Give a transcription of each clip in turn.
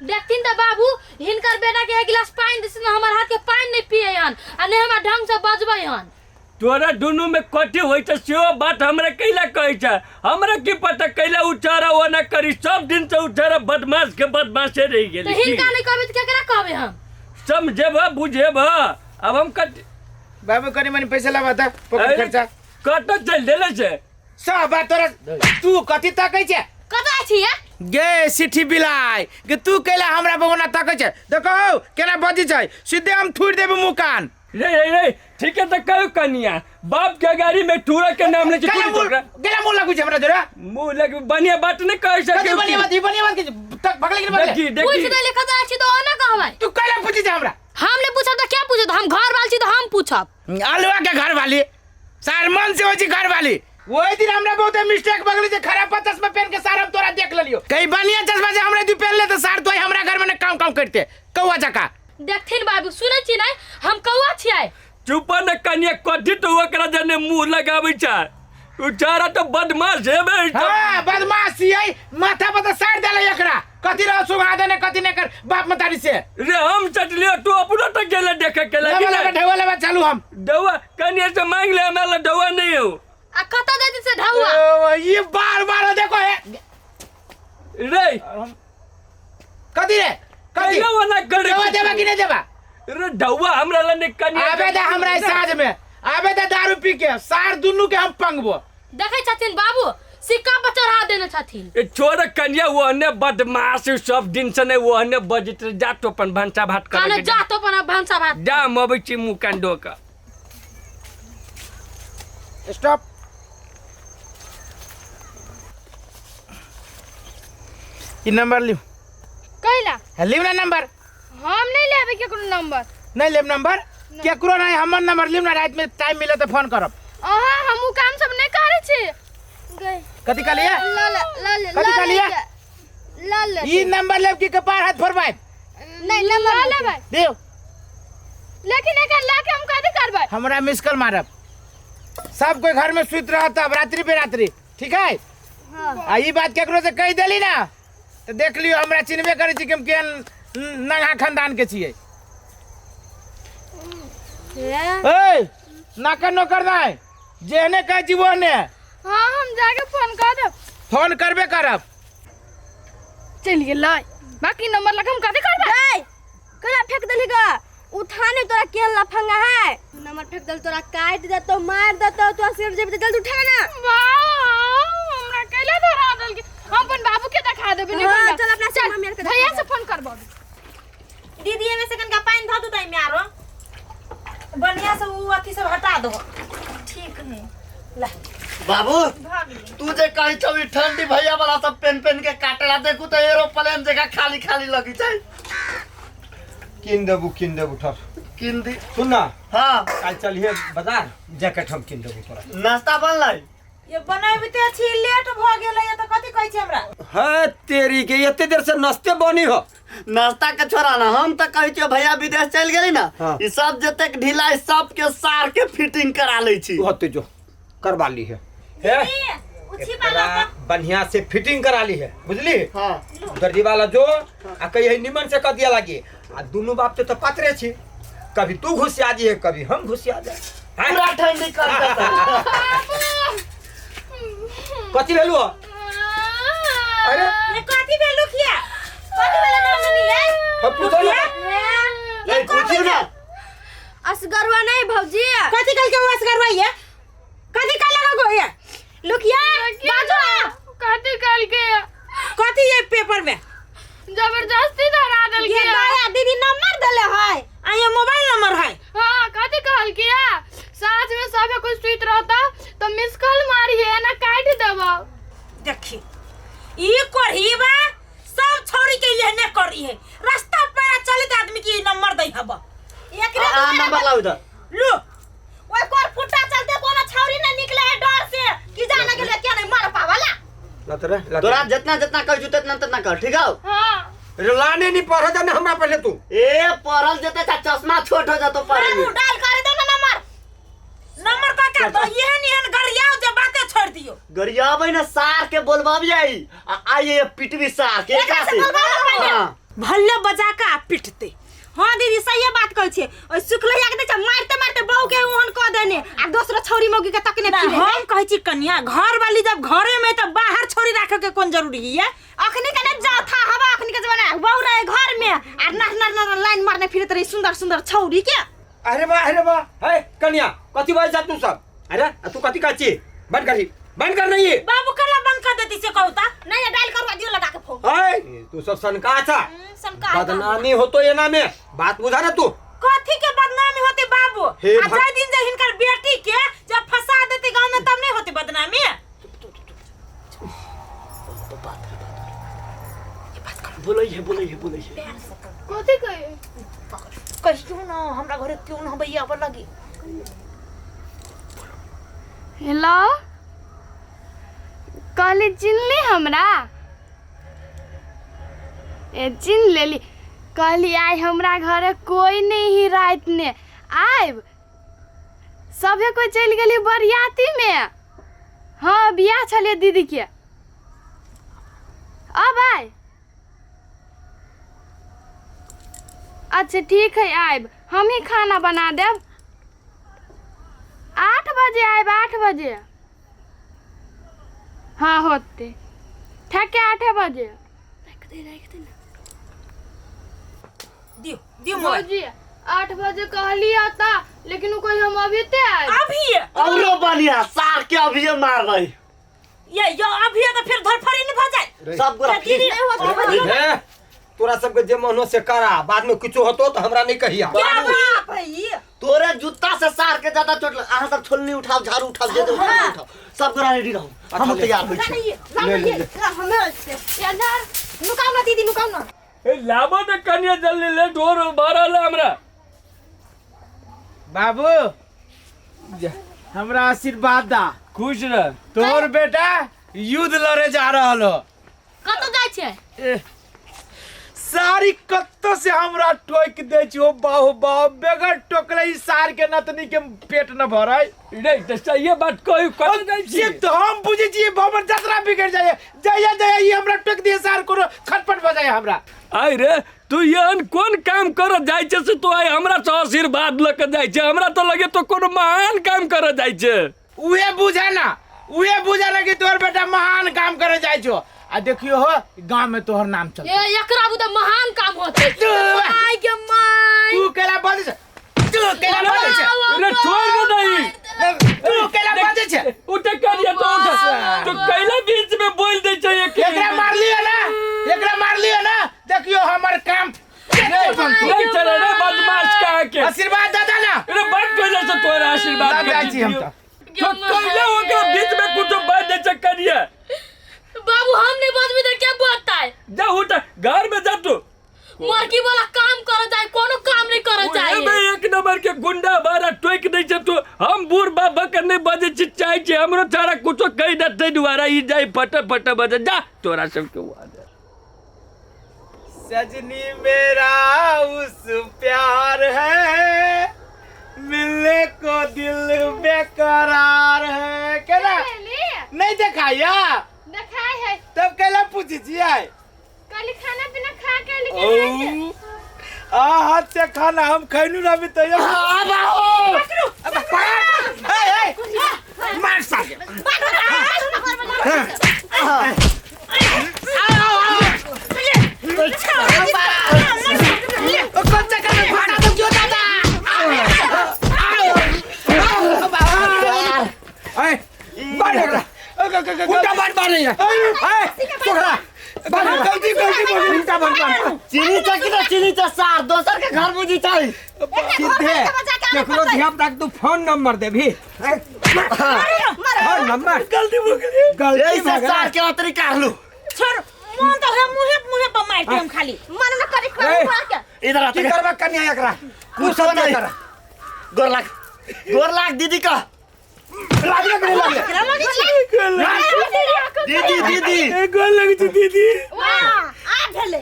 देखथिन तऽ बाबू हिनकर बेटा के एक गिलास पानि दिस ने हमर हाथ के पानि नहि पियै हन आ नहि हमरा ढंग से बजबै हन। तोरा दुनू में कथी होइ छै सेहो बात हमरा कैला कहै छै? हमरा की पता कैला उचारा ओना करी, सब दिन से उचारा बदमाश के बदमाशे रहि गेलै। तऽ हिनका नहि कहबै तऽ केकरा कहबै हम? समझेब बुझेब अब हम कत बाबू कनी मनी पैसा लाबा तऽ पॉकेट खर्चा। कतऽ चलि देले छै? सब बात तोरा तू कथी तकै छै? कतऽ छियै? गे सिठी बिलाय गे, तू कैला हमरा बगोना तकै छै? देखो हौ केना बजै छै, सीधे हम थूरि देबै मुँह कान। रे रे रे, ठीक है तो कहो कनिया बाप के गाड़ी में ठूरा के नाम ले गेला मुँह, गेला मुँह लगै छै हमरा जोरा। मुंह लग बढ़िया बात नहीं कह सके। कथी बढ़िया बात, ई बढ़िया बात के तक भगले कि नहीं भगले? देखी पूछ देखी देले कतऽ छी तऽ ओना कहबै। तू कैला पूछै छै हमरा? हम नहि पूछब तऽ क्या पूछब? हम घर वाली छी तऽ हम पूछब। अलुआ के घर वाली सार मन से होइ छै घर वाली। ओहि दिन हमरा बहुत मिस्टेक भगले जे खराब चश्मा पहन के सार हम तोरा देख लेलियो। कहीं बढ़िया चश्मा जे हमरा तू पहन ले तऽ सार तो हमरा घर में ने काम काम करते कौआ जका। देखथिन बाबू, सुनै छी नहि हम कौआ छियै। चुप न कनिया, कथी तो ओकरा जने मुंह लगाबै छै? उचारा तो बदमाश हेबे। हाँ बदमाश छियै, माथा पर तऽ सार देले एकरा। कथी रह सुगा देने कथी नहीं कर बाप मतारी से। रे हम चटलियो तू अपनो तो गेले देखे के लगी। लेबा लेबा ढेवा लेबा चलू हम। डौआ कनिया से मांग ले, हमरा ला डौआ नहीं हो। आ कतऽ देती से ढौआ? ओ, ये बार बार देखो है। रे कथी रे कथी? कैला ओना करे? देवा देवा कि नहीं देवा? रे ढौआ हमरा ला नहीं कनिया। आबे दे हमरा साँझ में, आबे दे दारू पी के सार दुनू के हम पंगबो। देखै छथिन बाबू सिक्का पर चढ़ा देने छथिन। ए छोड़ कनिया, ओहने बदमाश सब दिन से नहीं ओहने बजैत रहे। जा तो अपन भनसा भात कर। काने जा तो अपन भनसा भात जा, हम अबै छी मुँह कान धो कऽ। स्टॉप। ई नंबर लिउ। कैला? लिउ ना नंबर। हम नहीं लेबे केकरो नंबर। नहीं लेब नंबर? केकरो नहीं, हमर नंबर लिउ ना, रात में टाइम मिले तो फोन करब। अहाँ हम उ काम सब नहीं करे छी। गए। कथी कहलिए? ल ल ल ल। कथी कहलिए? ल ल। ई नंबर लेब की कपार हाथ फोड़बै? नहीं नंबर ल लेबै। दिउ। लेकिन एकर ला के हम कथी करबै? हमरा मिस कॉल मारब। सब कोई घर में सुत रहत अब रात्रि पे रात्रि, ठीक है? हाँ। आ ई बात केकरो से कहि देली ना तो देख लियो हमरा चिन्हबे करै छी कि हम केहन नंगा खानदान के छियै। ए नाका नोकर नहीं, जेहने कहै छी ओहने। हाँ हम जाके फोन कर देब। फोन करबे करब। चलि गेलै बाकी नंबर लगा हम कथी करबै? ए केना फेंक देली गा? उठा नहीं तोरा केहन लफंगा है। नंबर फेंक देल तोरा काट देतो मार देतो, तू असगर जेबी त जल्दी उठा ना। वाह हमरा कैला धरा देलकै? हम अपन बाबू के देखा देबै। नहीं हाँ, कोन चल अपना चल, मम्मी आर के देखा भैया देब। से फोन करबो। दीदी एमे से कनका पानि धऽ दू ताहिमे आरो बढ़िया से उ अथी सब हटा दो। ठीक है ला। बाबू तू जे कहै छौ ई ठंडी भैया वाला सब पेन पेन के काटेला, देखू तऽ एरोप्लेन जकाँ खाली खाली लगै छै। किन देबू, किन देबू ठर। किन दी। सुन ना। हाँ। काल्हि चलिहे बाजार, जैकेट हम किन देबू तोरा। नाश्ता बनलै? ये बनैबते छी लेट भ गेलै त कथी कहै छी हमरा? है तेरी के एते देर से नाश्ते बनी हो। नाश्ता के छोड़ा ना, हम त कहै छियो भैया विदेश चलि गेली ना, हाँ। ई सब जतेक ढीला है सबके सार के फिटिंग करा लै छी। होते जो करवा ली है। हे? एकरा बढ़िया से फिटिंग करा ली है, बुझली? हाँ। दर्जी वाला जो आ कही है निमन से कर दिया लागी। आ दुनू बाप से तो पात्रे छी, कभी तू घुसिया जी है कभी हम घुसिया जाए। हैं? पूरा ठंडी कर देता। कथी भेलु? अरे ये कथी भेलु किया? कथी भेलु ना मम्मी रे? हम पूछो ना। ए पूछियो ना। असगरवा नहीं भौजी। कथी कल के असगरवा ये? कथी कल लगा गो ये? लुकिया बाजू ना। कथी कल के? कथी ये पेपर में? जबरदस्ती धरा देलकै। ये दया दीदी नंबर देले है आ ये मोबाइल नंबर है। हाँ कथी कहल किया? साँझ में सबे कुछ सुइत रहता तो मिस कॉल मारिए ना काट देबो। देखी ई कोढ़ीबा सब छोरी के ये ने करी है, रास्ता पर चलित आदमी की नंबर दई हब। एकरे आ द्वारा नंबर लाउ इधर। लो ओए कोर फुटा चलते कोनो छौरी ना निकले है डर से कि जाने के लिए क्या नहीं मार पावला। लत रे, लत। तोरा जितना जितना कहै छु तितना तितना कर, ठीक हौ? हाँ। रे लाने नहीं पढ़े जाने हमरा पहले तू। ए पढ़ल जेते त चश्मा छोट हो जतो पढ़े में। बाबू डाल कर दो ना नंबर। नंबर का का दो एहन एहन गरियाओ जे बाते छोड़ दियो। गरियाबै न सार के बोलबाबी आई आ आई ये पिटबी सार के एकरा से बोलबाओ ना पहले। हाँ। भल्ले बजा के आ पिटते। हाँ दीदी सही बात कहै छियै, ओइ सुखलैया के देखै मारते मारते बहू के ओहन कह देने आ दोसरो छौरी मौगी के तकने फिरे। हम कहै छी कन्या घर वाली जब घरे में त बाहर छोरी राखे के कोन जरूरी है? अखनी के ने जा था हवा अखनी के जमाना बहू रहे घर में आ नर नर नर लाइन मारने फिरत रही सुंदर सुंदर छौरी के। अरे वाह अरे वाह, है कन्या कथी बाजै छा तू सब? अरे आ तू कथी कहै छी? बंद करही, बंद कर नहीं। बाबू कला बंद कर देती से कहूता नहीं, डायल करवा दियो लगा के फोन। है तू सब सनका छा, सनका बदनामी होतो एना में, बात बुझा ना तू। कथी के बदनामी होते बाबू? हे आ भग- जाय दिन जे हिनकर बेटी के जब फंसा देते गांव में तब नहीं होते बदनामी। बोलै है बोलै है बोलै है। कथी कही? कहियो ना हमरा घरे क्यों ना भैया आबऽ लगी। हेलो, कहली चिन्हली हमरा? ए चिन्ह लेली। कहली आइ हमरा घरे कोई नहीं ही रात ने आयब, सभे कोई चलि गेली बरियाती में। हाँ बियाह छलियै दीदी के। अब आय? अच्छा ठीक है आयब, हम ही खाना बना देब। 8 बजे आयब, 8 बजे। हाँ होते ठेके 8 बजे। दियो दियो मोबाइल। भौजी 8 बजे कहली आता, लेकिन उ कोई हम अभी ते आयब। अभी औरो बढ़िया सार के अभी मार रही ये यो अभी तो फिर धरफड़ी नहीं भ जाए सब गोरा दीदी हे तोरा सबके जे मन हो से करा, बाद में कुछ होतो तो हमरा नहीं कहिया। क्या बाप है ये? तोरे जूता से सार के ज्यादा चोट लग। अहाँ सब छोलनी उठाओ, झाड़ू उठाओ, जे जे उठाओ उठाओ, सब गोरा रेडी रहो, हम तैयार होइ छी। ले ले ले नुकाउ ना दीदी नुकाउ ना। ए लाबो त कन्या जल्दी ले ढोर भरल हमरा। बाबू हमरा आशीर्वाद दा। खुश रह। तोर बेटा युद्ध लड़े जा रहल हो। कतौ जाइ छै? सारी कत्तो से हमरा टोक दे छी ओ बाहो बाहो, बगैर टोकले ई सार के नतनी के पेट न भरै। रे त सही बात कहू, कतौ जाइ छी? से तो हम बुझै छियै हमर जतरा बिगड़ जाए, जइया जइया ई हमरा टोक दिए सार कोनो खटपट भ जाए हमरा। आइ रे तू एहन कोन काम कर जाइ छै से तू आइ हमरा से आशीर्वाद ल के जाइ छै? हमरा तो लगे तो कोनो महान काम कर जाइ छै। उहे बुझे ना, उहे बुझे ना कि तोहर बेटा महान काम करे जाइ छो। आ देखियो हो गांव में तोहर नाम चल। ए एकरा बुते महान काम होते। माय के my. तू केला बजै छै, तू केला बजै छै। रे छोड़ दे दही। तू केला बजै छै। उठ करिया तो उठ। तो कैला बीच में बोल दे छै एक। एकरा मारलियो ना, एकरा मारलियो ना, देखियो हमर काम नहीं चले रे बदमाश कहा के। आशीर्वाद दादा ना। रे बात कैला से तोरा आशीर्वाद जाइ छी हम तो। तो कैला ओकरा बीच में कुछ बात दे छै करिया। बाबू हम नहीं बजबी त के बोलतै? जा उठ घर में जा तू। मरकी वाला काम कर जाए, कोनो काम नहीं कर जाए। ओए बे एक नंबर के गुंडा बारा टोक दे छै तू। हम बूढ़ बाबा के नहीं बजे छी चाहे छी हमरो तारा कुछो कहि दे तै दुआरा ई जाई फट फट बजे जा तोरा सब के वादा। सजनी मेरा उस प्यार है, मिलने को दिल बेकरार है। केना नहीं देखाया? देखाय है। तब कैला पूछी छियै? कहली खाना पीना खा के लेकिन आ हाथ से खाना हम खैलू ना भी तैयार। अब आओ। ए ए मार साके। ओ कौन चक्कर में फंसा दो क्यों दादा? ए बाढ़ एकरा उल्टा बाढ़ बाढ़ नहीं है। ए तोरा बाढ़ गलती गलती उल्टा बाढ़ बाढ़। चीनी चक्की तो चीनी चा सार दोसर के घर बुझी चाही। सीधे केकरो धिया पुता के तू फोन नंबर देबी? फोन नंबर गलती हो गेली। गलती ऐसे भऽ गेलै। सार के अतरी काढ़लू। छोड़ मन तो है मुहे मुहे पर मारते हम खाली मन न करे कर के। इधर आ की करबा कन्या एकरा? कुछ नहीं। गोर लाग, गोर लाग दीदी का। लागले कि नहीं लागले? दीदी दीदी ए गोर लग छी दीदी। आ भेले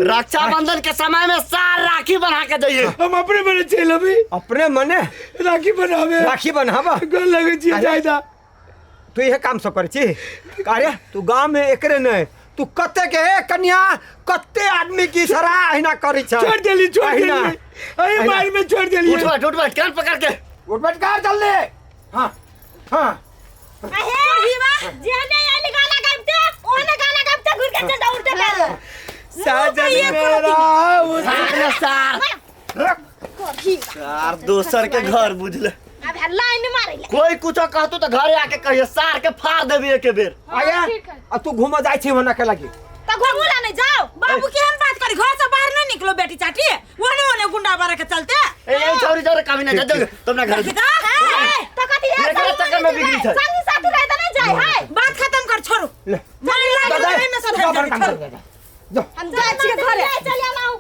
रक्षाबंधन के समय में सार राखी बना के जाइए। हम अपने मने चल अभी। अपने मने राखी बनावे। राखी बनावा। गोर लगे छी जायदा। तू यह काम सब कर छी? अरे तू गांव में एकरे नहीं तू कते के हे कन्या कते आदमी की इशारा अहिना करै छै। छोड़ देली, छोड़ अहिना। देली, अरे मार में छोड़ देली। उठ बैठ, उठ बैठ, कान पकड़ के उठ बैठ कर जल्दी। हाँ हाँ अहे हीवा जेने आइली गाना गाबते ओने गाना गाबते घुर के चल जा उड़ते पैर। साजन मेरा सार सार सार दोसर के घर बुझले। अब लाइन मारे ले। कोई कुछ कहतो तो घरे आके कहिए सार के फाड़ देबी एके बेर। आया ठीक है। आ तू घूम जाय छी होना के लगी। त घुमू ला नहीं जाओ। बाबू के हम बात करी, घर से बाहर नहीं निकलो बेटी चाटी, ओने ओने गुंडा बारा के चलते। ए ए छौरी जरे कामी ना जा तुम ना घर। त कथी है एकरा चक्कर में बिगड़ी छै। संगी साथी रहे त नहीं जाए है। बात खत्म कर, छोड़ो। ले। मन लाग जा, जा, में जा, सधर बड़ काम छोड़ो। कर, जा, जा। हम जाइ छियै घरे। चल आऊ